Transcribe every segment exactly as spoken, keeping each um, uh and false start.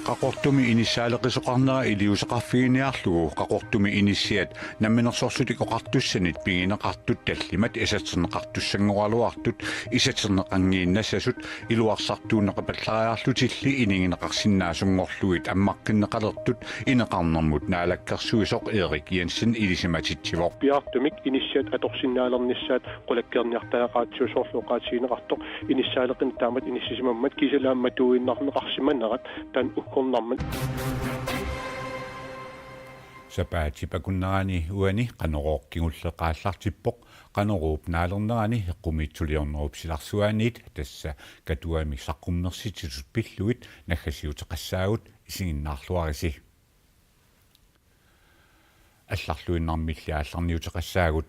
Qaqortumi inissaaleqisoqarnera iliuuseqarfiginiarlugu Qaqortumi inissiat Namminersorlutik Oqartussanit pigineqartut tallimat isaterneqartussanngoraluartut isaterneqanngiinnassasut iluarsartuunneqapallariarlutilli inigineqarsinnaasunngorlugit ammaqqinneqalertut ineqarnermut naalakkersuisoq Erik Jensen ilisimatitsivoq. Piaartumik inissiat atorsinnaalernissaat qulakkeerniartariaqartigu soorlu oqaatigineqartoq inissaaleqineq taamatut inissisimammat kiisalu aamma matuinnarneqarsimanerat taanna uggornarmat. Sapaatip akunnerani uani Qanorooq kingulleq aallartippoq. Qanoruup naalernerani eqqumiitsuliornerup silarsuaaniit tassa Katuami saqqummersitsisut pillugit naggasiuteqassaagut, isiginnaarluarisi. Allarluinnarmilli aallarniuteqassaagut.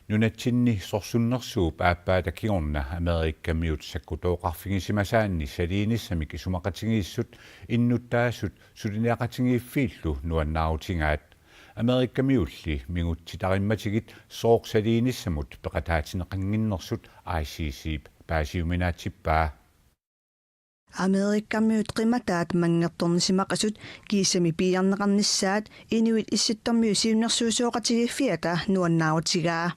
Nunatsinni sorsunnersuup aappaata kingorna Amerikamiut sakkutooqarfigisimasaanni saliinissamik isumaqatigiissut innuttaasut suliniaqatigiiffiillu nuannaarutigaat. Amerikamiulli mingutsitarimmatigit sooq saliinissamut peqataatinneqannginnersut I C C-p paasiuminaatsippaa. Amerikamiut qimataat manngertornisimaqasut kiisami piiarneqarnissaat Inuit Issittormiut siunnersuisoqatigiiffiata nuannaarutigaa.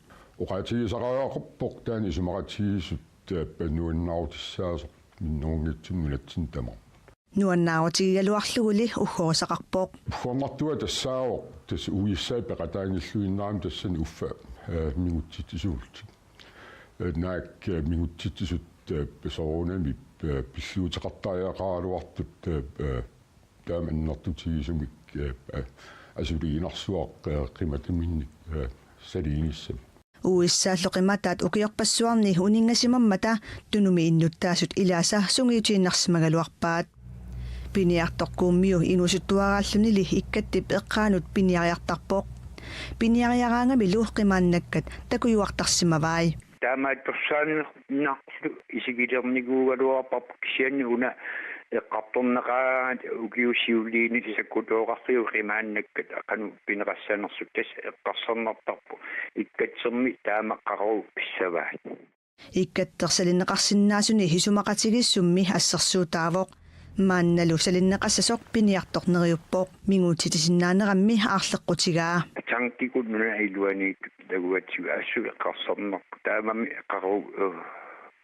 Oqaatigisariaqarpoq taanna isumaqatigiissut, eh, nuannaarutissaasoq minnerunngitsumik nunatsinni tamaat. Nuannaarutigigaluarluguli uggorisaqarpoq. Uggornartua tassaavoq tassa U S A peqataanngilluinnarami tassani uffa, eh, mingutsitsisut. Eh, naak, eh, mingutsitsisut, eh, soorunami, eh, pilluuteqartariaqaraluartut, eh, eh, taama annertutigisumik, eh, eh, asuliinnarsuaq, eh, qimataminni, eh, saliinissami. U S A-llu qimataat ukiorpassuarni uninngasimammata Tunumi innuttaasut ilaasa sungiutiinnarsimagaluarpaat. Piniartoq Kuummiu inuusuttuaraallunili Ikkattip eqqaanut piniariartarpoq. Piniariaraangamilu qimaannakkat takujuartarsimavai. Taamaattorsaannarlu isigilernikuugaluarparput kisianni una eqqartorneqaat ukiut siuliini sakkutooqarfiup qimaannakkat qanoq pineqassanersut tassa eqqarsarnartarpoq Ikkattimi taama qaqugu pissavaat. Ikkattip salinneqarsinnaasuni isumaqatigiissummi assersuutaavoq. Maannalu salinneqassasoq piniartoq neriuppoq. Mingutsitsisinnaanerammi aarleqqutigaa. Tankikut nunap iluaniittut takugatsigu assut eqqarsarnarpoq. Taamami qaqugu, eh,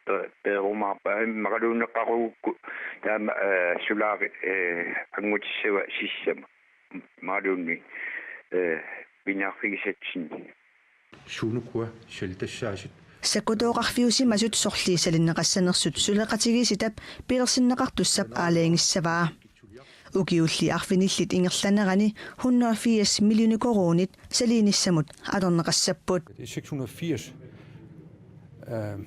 pe-, peerumaarpaa immaqaluunniit qaqugukkut taama, eh, sulaari, eh, anngutissava sissama. Immaqaluunniit, eh, piniarfigisatsinni. Suunuku salitassaasut. Sakkutooqarfiusimasut sorliit salinneqassanersut suleqatigiissitap pilersinneqartussap aalajangissavaa. Ukiulli arfinillit ingerlanerani hundrede og firs millioner koruunit saliinissamut atorneqassapput. Det er seks hundrede og firs, øh,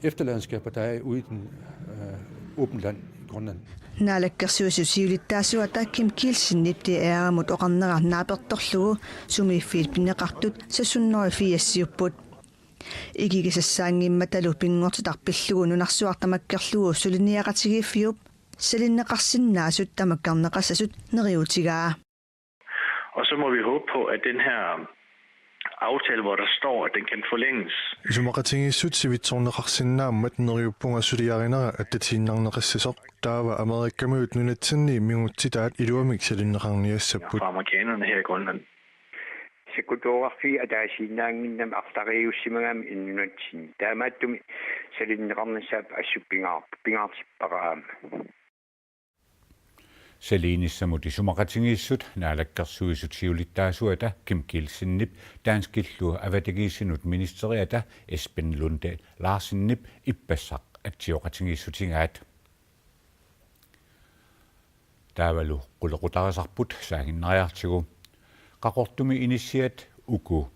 efterladenskaber, der er ude i den, øh, åben land i Grønland. Naalakkersuisut siulittaasuata Kim Kielsenip D R-imut oqarnera naapertorlugu sumiiffiit pineqartut seks hundrede og firs-iupput. Ikigisassaanngimmatalu pinngortitaq pillugu nunarsuaq tamakkerlugu suliniaqatigiiffiup salinneqarsinnaasut tamakkerneqassasut neriuutigaa. Og så må vi håbe på, at den her aftale, hvor der står, at den kan forlænges. Isumaqatigiissut sivitsorneqarsinnaammat neriuppunga suliarinera attatiinnarneqassasoq, taava Amerikamiut nunatsinni mingutsitaat iluamik salinneqarniassapput. Fra amerikanerne her i Grønland. Sakkutooqarfiit ataasiinnaannginnami arlariussimagami nunatsinni. Taamaattumik salinneqarnissaat assut pingaar-, pingaartippara aamma. Saliinissamut isumaqatigiissut Naalakkersuisut siulittaasuata Kim Kielsenip danskillu avatangiisinut ministeriata Esben Lunde Larsenip ippassaq atsioqatigiissutigaat. Taavalu qulequtarisarput saaginnariartigu. Qaqortumi inissiat uku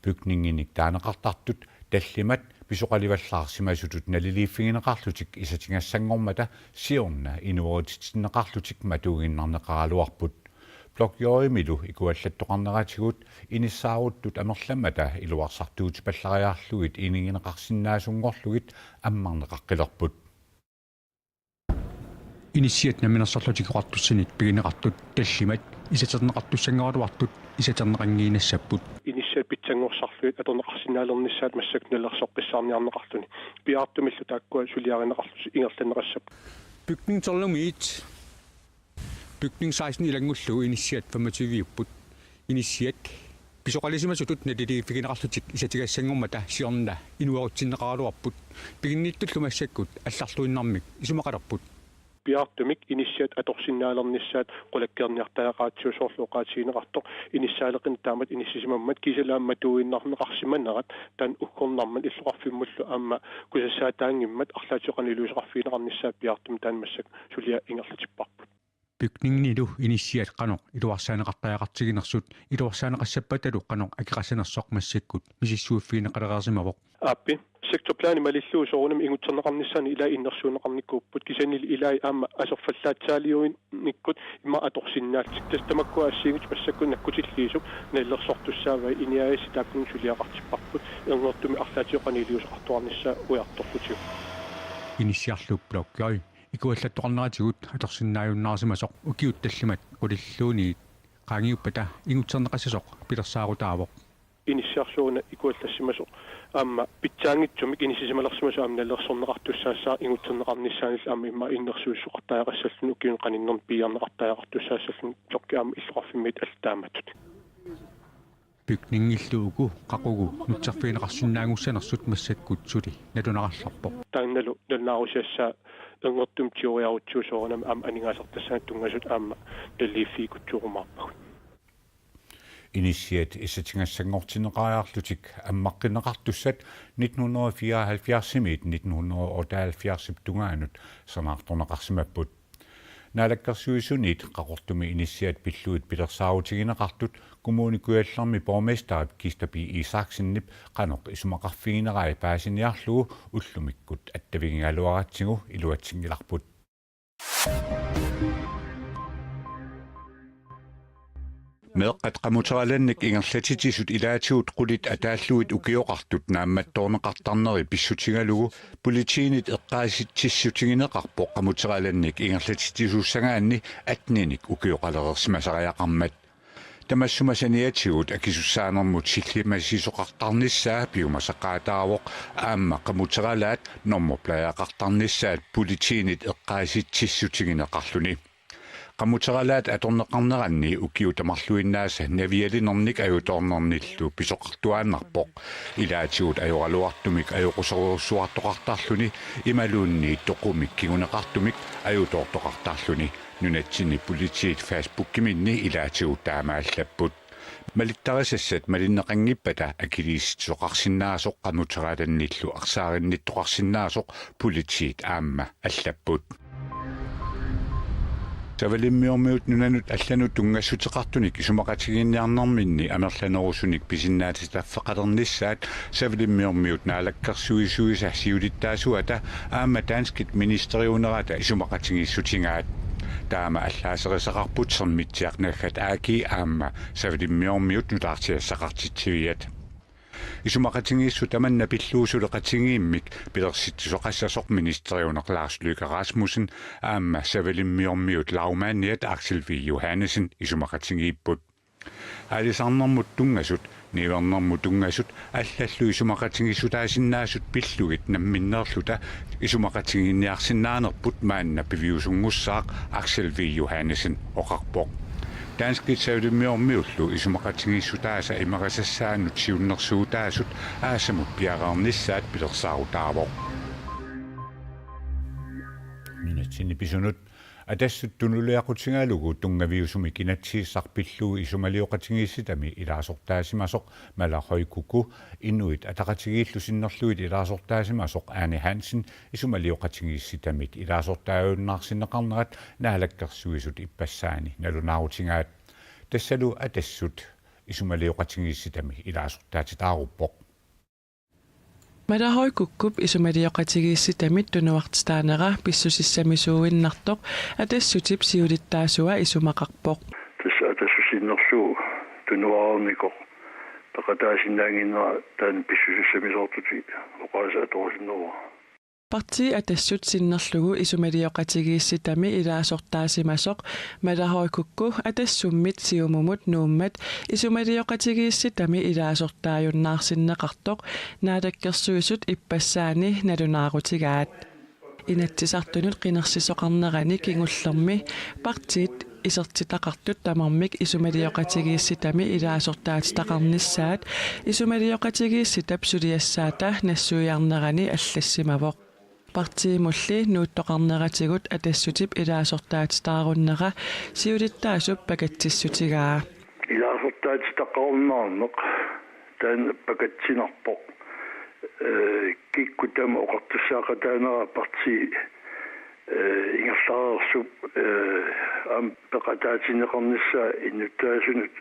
bygninginik taaneqartartut tallimat pisoqalivallaarsimasutut naliliiffigineqarlutik isatigassanngormata siorna inuerutitsineqarlutik matuinnarneqaraluarput. Blok J-imilu ikuallattoqarneratigut inissaaruttut amerlammata iluarsartuutipallariarlugit inigineqarsinnaasunngorlugit ammarneqaqqilerput. Inissiat Namminersorlutik Oqartussanit pigineqartut tallimat isaterneqartussanngoraluartut isaterneqanngiinnassaapput. Inissiat pitsanngorsarlugit atorneqarsinnaalernissaat massakkut nalilersorpassuarniarneqarluni. Piaartumillu taakkua suliarineqarlutik ingerlanneqassapput. Bygning tolv nummer et. Bygning seksten ilanngullugu inissiat femogtyve-upput. Inissiat pisoqalisimasutut naliliiffigineqarlutik isatigassanngormata siorna inuerutsinneqaraluarput. Piginnittullu massakkut allarluinnarmik isumaqalerput. Piaartumik inissiat atorsinnaalernissaat qulakkeerniartariaqaratsigu soorlu oqaatigineqartoq inissaaleqineq taamatut inissisimammat kiisalu aamma matuinnarneqarsimanerat taanna uggornarmat illoqarfimmullu aamma kusassaataanngimmat arlaatigut qanoq iliuuseqarfigineqarnissaa piaartumik taanna massakkut suliaq ingerlatipparput. Bygningilu inissiat qanoq iluarsaaneqartariaqartiginersut iluarsaaneqassappatalu qanoq akeqassanersoq massakkut misissuiffigineqalereersimavoq. Aappi, sektorplani malillugu soorunami ingutserneqarnissaanut ilai innersuunneqarnikuupput, kisiannili ilai aamma aserfallaatsaaliorinnikkut immaqa atorsinnaallutik. Tassa tamakkua assigiinngitsut massakkut nakkutilliisut nalilersortussaavai, iniagassi taakkununnga suliaqartipparput, ernertumik arlaatigut qanoq iliuuseqartoqarnissaa ujartorlutigu. Inissiarlu Block J ikuallattoqarneratigut atorsinnaajunnaarsimasoq ukiut tallimat qulilluunniit qaangiuppata ingutserneqassasoq pilersaarutaavoq. Inissiarsuuna ikuallassimasoq aamma pitsaanngitsumik inissisimalersimasoq aamma nalilersorneqartussaassaaq, ingutserneqarnissaanillu aamma immaqa innersuussuseqartariaqassalluni ukiuni qaninnerni piiarneqartariaqartussaassalluni, Block J aamma illoqarfimmiit allatut taamatut. Bygningillu uku qaqugu nutserfigineqarsinnaanngussanersut massakkut suli nalunarallarpoq. Taannalu nalunaarusiassaa ernertumik tigoriarutsigu soorunami aamma aningaasartassanut tunngasut aamma naliliiffigikkutsuurumaarpagut. Inissiat isatigassanngortinneqariarlutik ammaqqinneqartussat nitten hundrede og fireoghalvfjerdsimiit nitten hundrede og otteoghalvfjerdsip tungaanut sanaartorneqarsimapput. Naalakkersuisuniit Qaqortumi inissiat pillugit pilersaarutigineqartut Kommune Kujallermi borgmesterip Kista B. Isaksenip qanoq isumaqarfiginerai paasiniarlugu ullumikkut attavigigaluaratsigu iluatsinngilarput. Meeqqat qamuteralannik ingerlatitsisut ilaatigut qulit ataallugit ukioqartut naammattoorneqartarneri pissutigalugu politiinit eqqaasitsissutigineqarpoq qamuteralannik ingerlatitsisussagaanni atteninik ukioqalereersimasariaqarmat. Tamassuma saniatigut akisussaanermut sillimasisoqartarnissaa piumasaqaataavoq aamma qamuteralaat nummerpladeqartarnissaat politiinit eqqaasitsissutigineqarluni. Qamuteralaat atorneqarneranni ukiut tamarluinnaasa navialinernik ajutoornernillu pisoqartuaannarpoq. Ilaatigut ajoraluartumik ajoquserujussuartoqartarluni imaluunniit toqumik kinguneqartumik ajutoortoqartarluni. Nunatsinni politiit Facebookiminni ilaatigut taama allapput. Malittarisassat malinneqanngippata akiliisitsisoqarsinnaasoq qamuteralanillu arsaarinnittoqarsinnaasoq politiit aamma allapput. Savalimmiormiut nunanut allanut tunngassuteqartunik isumaqatigiinniarnerminni amerlanerusunik pisinnaatitaffeqalernissaat Savalimmiormiut naalakkersuisuisa siulittaasuata aamma danskit ministeriunerata isumaqatigiissutigaat. Taama allaaserisaqarput Sermitsiaq naggat A/S aamma Savalimmiormiut nutaarsiassaqartitsiviat. Isumaqatigiissut tamanna pillugu suleqatigiimmik pilersitsisoqassasoq ministeriuneq Lars Løkke Rasmussen aamma Savalimmiormiut lagmandiat Aksel V. Johannesen isumaqatigiipput. Aalisarnermut tunngasut, niuernermut tunngasut allallu isumaqatigiissutaasinnaasut pillugit namminneerluta isumaqatigiinniarsinnaanerput maanna piviusunngussaaq, Aksel V. Johannesen oqarpoq. Danskit Savalimmiormiullu isumaqatigiissutaasa imerisassaannut siunnersuutaasut aasamut piareernissaat pilersaarutaavoq. Nunatsinni pisunut. Atassut tunuliaqutigalugu tunngaviusumik inatsisissaq pillugu isumalioqatigiissitami ilaasortaasimasoq Mala Høy Kúko, Inuit Ataqatigiillu sinnerlugit ilaasortaasimasoq Ane Hansen, isumalioqatigiissitamit ilaasortaajunnaarsinneqarnerat Naalakkersuisut ippassaani nalunaarutigaat. Tassalu Atassut isumalioqatigiissitami ilaasortaatitaaruppoq. Mala Høy Kúkop isumalioqatigiissitamit tunuartitaanera pissusissamisuuinnartoq Atassutip siulittaasua isumaqarpoq. Tassa Atassut sinnerlugu tunuareernikoq peqataasinnaannginnera taanna pissusissamisoortutit oqaaseq atorusunnerlugu. Partii Atassut sinnerlugu isumalioqatigiissitami ilaasortaasimasoq Mala Høy Kúko Atassummit Siumumut Nuummat isumalioqatigiissitami ilaasortaajunnaarsinneqartoq Naalakkersuisut ippassaani nalunaarutigaat. Inatsisartunut qinersisoqarnerani kingullermi partiit isertitaqartut tamarmik isumalioqatigiissitami ilaasortaatitaqarnissaat isumalioqatigiissitap suliassaata nassuiarnerani allassimavoq. Partiimulli nuuttoqarneratigut Atassutip ilaasortaatitaarunnera siulittaasup pakatsissutigaa. Ilaasortaatitaqarunnaarneq taanna pakatsinarpoq. Ee, kikkut taama oqartussaaqataanera partii, ee, ingerlareersup, ee, aamma peqataatinneqarnissaa innuttaasunut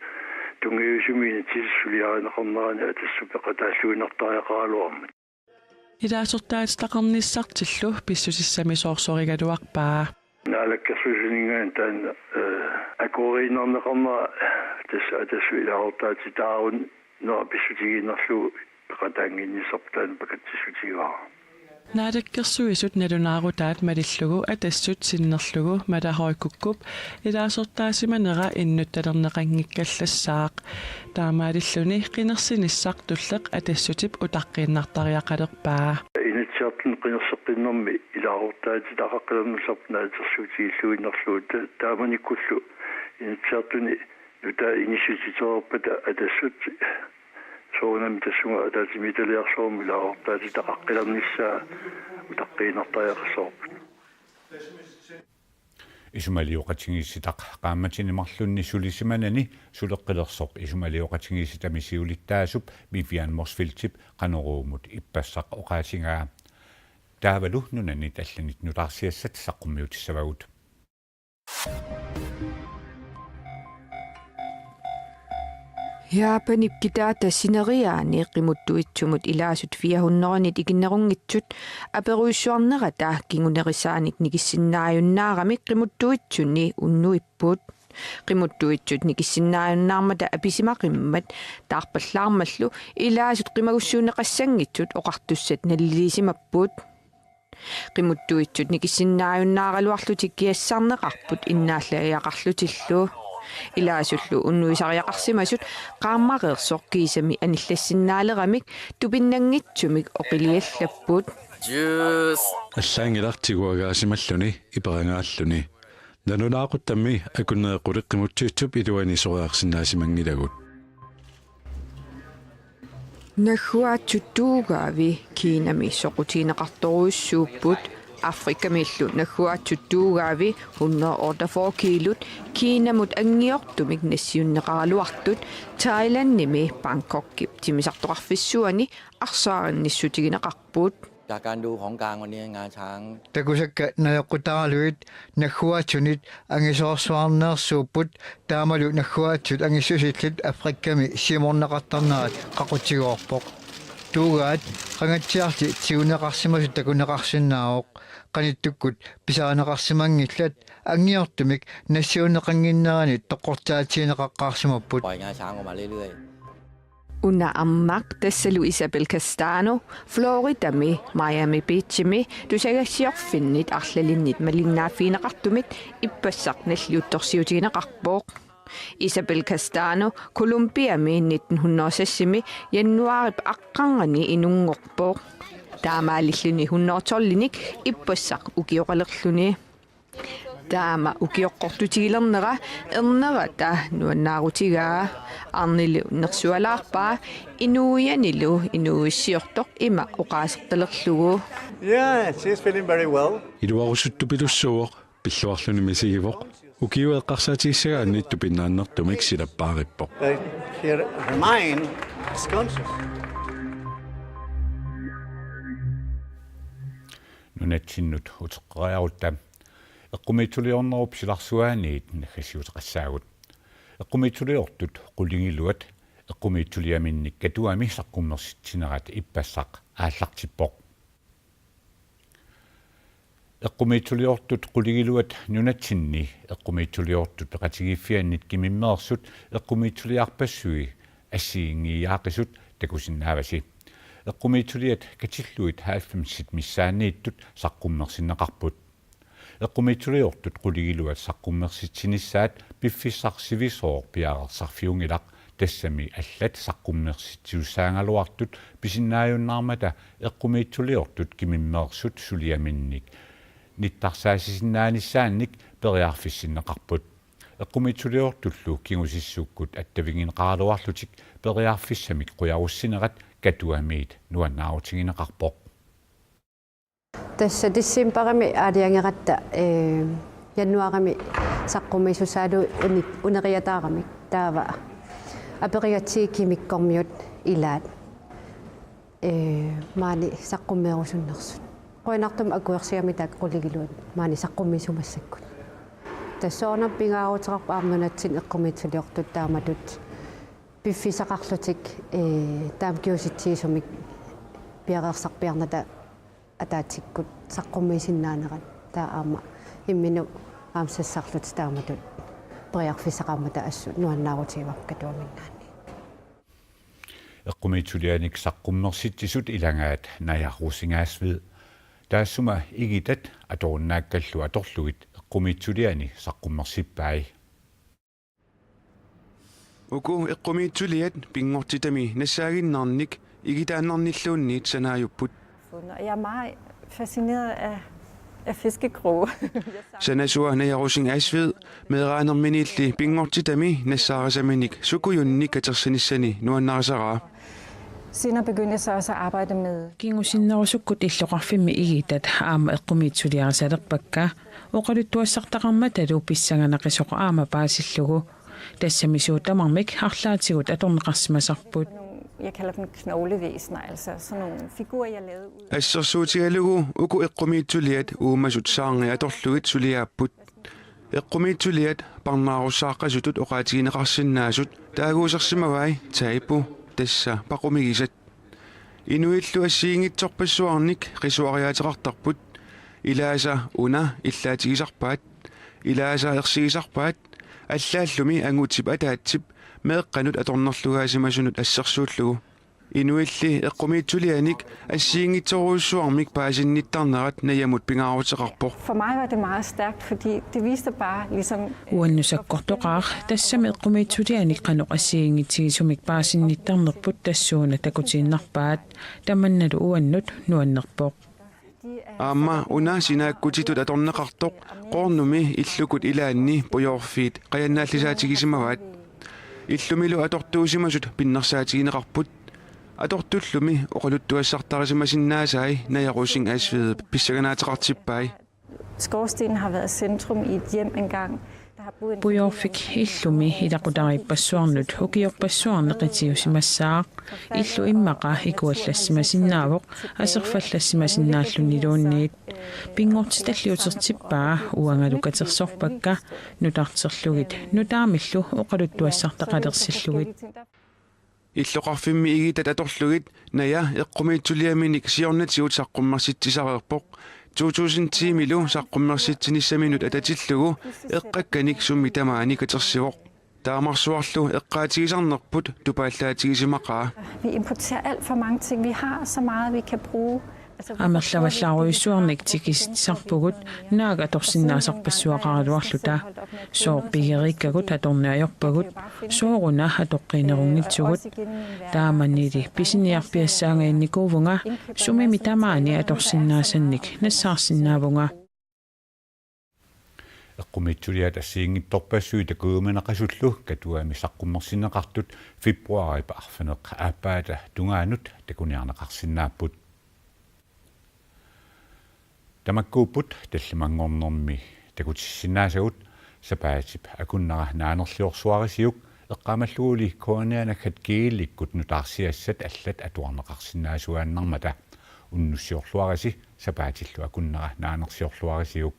tunngaviusumik inatsisissap suliarineqarnerani Atassut peqataalluinnartariaqaraluarmat. Ilaasortaatitaqarnissartillu pissusissamisoorsorigalaarpaa. Naalakkersuisuninngaanniit taanna, ee, akueriinnarneqarnera tassa Atassut ilaasortaatitaarunnera pissutigiinnarlugu peqataannginnissarput taanna pakatsissutigaara. Naalakkersuisut nalunaarutaat malillugu Atassut sinnerlugu Mala Høy Kúkop ilaasortaasimanera innuttalerneqanngikkallassaaq. Taamaalilluni qinersinissaq tulleq Atassutip utaqqiinnartariaqalerpaa. Inatsisartuni qinerseqqinnermi ilaasortaatitaqaqqilernissarput naatersuutigilluinnarlugu ta-, taamanikkullu Inatsisartuni nutaat inissititereerpata Atassut soorunami tassunga ataatsimiititaliarsuarmut ilaasortaatitaqaqqilernissaa utaqqiinnartariaqassavarput. Isumalioqatigiissitaq qaammatini marlunni sulisimanani suleqqilersoq isumalioqatigiissitami siulittaasup Vivian Motzfeldtip Qanoruumut ippassaq oqaasigaa. Taavalu nunanit allanit nutaarsiassat saqqummiutissavagut. Japanip kitaata sineriaani qimuttuitsumut ilaasut fire hundredenit ikinnerunngitsut aperujussuarnerata kingunerisaanik nikissinnaajunnaaramik qimuttuitsuni unnuipput. Qimuttuitsut nikissinnaajunnaammata apisimaqimmat taarpallaarmallu ilaasut qimagussuunneqassanngitsut oqartussat naliliisimapput. Qimuttuitsut nikissinnaajunnaareerlutik kiassarneqarput innaallajaqarlutillu. Ilaasullu unnuisariaqarsimasut qaammareersoq kiisami anillassinnaaleramik tupinnanngitsumik oqiliallapput. Juice. Allaanngilaq tiguagaasimalluni iperagaalluni. Nalunaaquttammi akunneri qulit qimuttuitsup iluani soriarsinnaasimanngilakka. Nagguaatsut tuugaavi Kinami soqutigineqartorujussuupput. Afrikamillu nagguaatsut tuugaavi hundrede otteogfyrre kiilut Kinamut anngiortumik nassiunneqaraluartut Thailandimi Bangkokip timmisartoqarfissuani arsaarinnissutigineqarput. Takusakka najoqqutaralugit nagguaatsunit angisoorsuarneersuupput, taamalu nagguaatsut angissusillit Afrikami siumorneqartarnerat qaqutigoorpoq. Tuugaat qangatsiarli tiguneqarsimasut takuneqarsinnaavoq, qanittukkut pisarineqarsimanngillat, anngiortumik nassiunneqannginneranni toqqortaatigineqaqqaarsimapput. Una aamma tassalu Isabel Castano, Floridami Miami Beachimi tusagassiorfinnit arlalinnit malinnaaffigineqartumit ippassaq nalliuttorsiutigineqarpoq. Isabel Castano Colombiami nitten hundrede og seksimi januaarip aqqarnganni inunngorpoq. Taamaalilluni hundrede og tolvinik ippassaq ukioqalerluni. Taama ukioqqortutigilernera ernerata nuannaarutigaa. Arnilu nersualaarpaa inuianilu inuuissiortoq ima oqaaseqqilerlugu. Yeah, she's feeling very well. Iluarusuttupilussuuvoq, pilluarluni misigivoq. Ukiup eqqarsaatigissagaanni tupinnaannartumik silappaareerpoq. Uh, her, her mind is conscious. Nunatsinnut uteqqeriarutta. Eqqumiitsuliornerup silarsuaaniit naggassiuteqassaagut. Eqqumiitsuliortut qulingiluat eqqumiitsuliaminnik Katuami saqqummersitsinerat ippassaq aallartippoq. Eqqumiitsuliortut qulingiluat nunatsinni eqqumiitsuliortut peqatigiiffiannit kimimmeersut eqqumiitsuliarpassui assigiinngiiaaqisut takusinnaavasi. Eqqumiitsuliat katillugit halvfemsit missaanniittut saqqummersinneqarput. Eqqumiitsuliortut qulingiluat saqqummersitsinissaat piffissaq sivisooq piareersarfiunngilaq, tassami allat saqqummersitsisussaagaluartut pisinnaajunnaarmata eqqumiitsuliortut kimimmeersut suliaminnik nittarsaasisinnaanissaannik periarfissinneqarput. Eqqumiitsuliortullu kingusissukkut attavigineqaraluarlutik periarfissamik qujarussinerat Katuamiit nuannaarutigineqarpoq. Tassa decembarimi aalajangeratta, ee, januaarimi saqqummiissusaaluit uni-, uneriataaramik, taava aperigatsigit Kimikkormiut ilaat, ee, maani saqqummeerusunnersut. Qujanartumik akuersigamik taakku qulingiluat maani saqqummiissumassakkut. Tassa soorunami pingaaruteqarpoq aamma nunatsinni eqqumiitsuliortut taamatut piffissaqarlutik, ee, taama kingusitsigisumik piareersarpiarnata ataatsikkut saqqummiisinnaanerat, taava aamma imminut aamma sassarlutik taamatut periarfissaqarmata assut nuannaarutigaarput Katuamiinnaanniit. Eqqumiitsulianik saqqummersitsisut ilagaat Naja Rosing Asved. Taassuma igitat atorunnaakkallu atorlugit eqqumiitsuliani saqqummersippai. Uku eqqumiitsuliat pinngortitami nassaaginnarnik igitaannarnilluunniit sanaajupput. Og jeg er meget fascineret af, af fiskekroge. Sanasua Naja Rosing Asved meeraanerminiilli pinngortitami nassaarisaminik sukujunnik katersinissani nuannarisaraa. Senere begyndte jeg så også at arbejde med. Kingusinnerusukkut illoqarfimmi igitat aamma eqqumiitsuliarisalerpakka, oqaluttuassartaqarmatalu pissanganaqisoq aamma paasillugu. Tassami suut tamarmik arlaatigut atorneqarsimasarput. Jeg kalder dem knoglevæsener, altså sådan nogle figurer, jeg lavede ud af. Assersuutigalugu uku eqqumiitsuliat uumasut saarngi atorlugit suliaapput. Eqqumiitsuliat parnaarussaaqqasutut oqaatigineqarsinnaasut taaguusersimavai Taipu, tassa paqumigisat. Inuillu assigiinngitsorpassuarnik qisuariaateqartarput. Ilaasa una illaatigisarpaat, ilaasa ersigisarpaat, allaallumi angutip ataatsip meeqqanut atornerlugaasimasunut assersuullugu. Inuilli eqqumiitsulianik assigiinngitsorujussuarmik paasinnittarnerat Najamut pingaaruteqarpoq. For mig var det meget stærkt, fordi det viste bare ligesom. Uannut sakkortoqaaq, tassami eqqumiitsulianik qanoq assigiinngitsigisumik paasinnittarnerput tassuuna takutiinnarpaat, tamannalu uannut nuannerpoq. Aamma una sinaakkutitut atorneqartoq Qoornumi illukut ilaanni pujoorfiit qajannaallisaatigisimavat. Illumilu atortuusimasut pinnersaatigineqarput. Atortullumi oqaluttuassartarisimasinnaasai Naja Rosing Asved pissanganaateqartippai. Skorstenen har været centrum i et hjem engang. Der har boet en familie. Pujoorfik illumi ilaqutariippassuarnut ukiorpassuarni qitiusimassaaq. Illu immaqa ikuallassimasinnaavoq, aserfallassimasinnaalluunniit. Pinngortitalli utertippaa, uangalu katersorpakka, nutarterlugit, nutaamillu oqaluttuassartaqalersillugit. Illoqarfimmi igitat atorlugit Naja eqqumiitsuliaminik siornatigut saqqummersitsisareerpoq. To tusind ti-milu saqqummersitsinissaminut atatillugu eqqakkanik sumi tamaani katersivoq. Taamarsuarlu eqqaatigisarnerput tupaallaatigisimaqaa. Vi importerer alt for mange ting. Vi har så meget, vi kan bruge. Amerlavallaarujussuarnik tikisitsisarpugut, naak atorsinnaasarpassuaqaraluarluta. Sooq pigeriikkagut atorneq ajorpagut, sooruna atoqqiinerunngitsugut. Taamanili pisiniarpiassaangajannikuuvunga sumimi tamaani atorsinnaasannik nassaarsinnaavunga. Eqqumiitsuliat assigiinngitsorpassuit takujuminaqasullu Katuami saqqummersinneqartut februaarip arfineq aappaata tungaanut takuniarneqarsinnaapput. Tamakkuupput tallimanngornermi takutissinnaasagut. Sapaatip akunnera naanerliorsuarisiuk, eqqaamalluguli K N R naggat G L-ikkut nutaarsiassat allat atuarneqarsinnaasuaannarmata. Unnussiorluarisi sapaatillu akunnera naanersiorluarisiuk.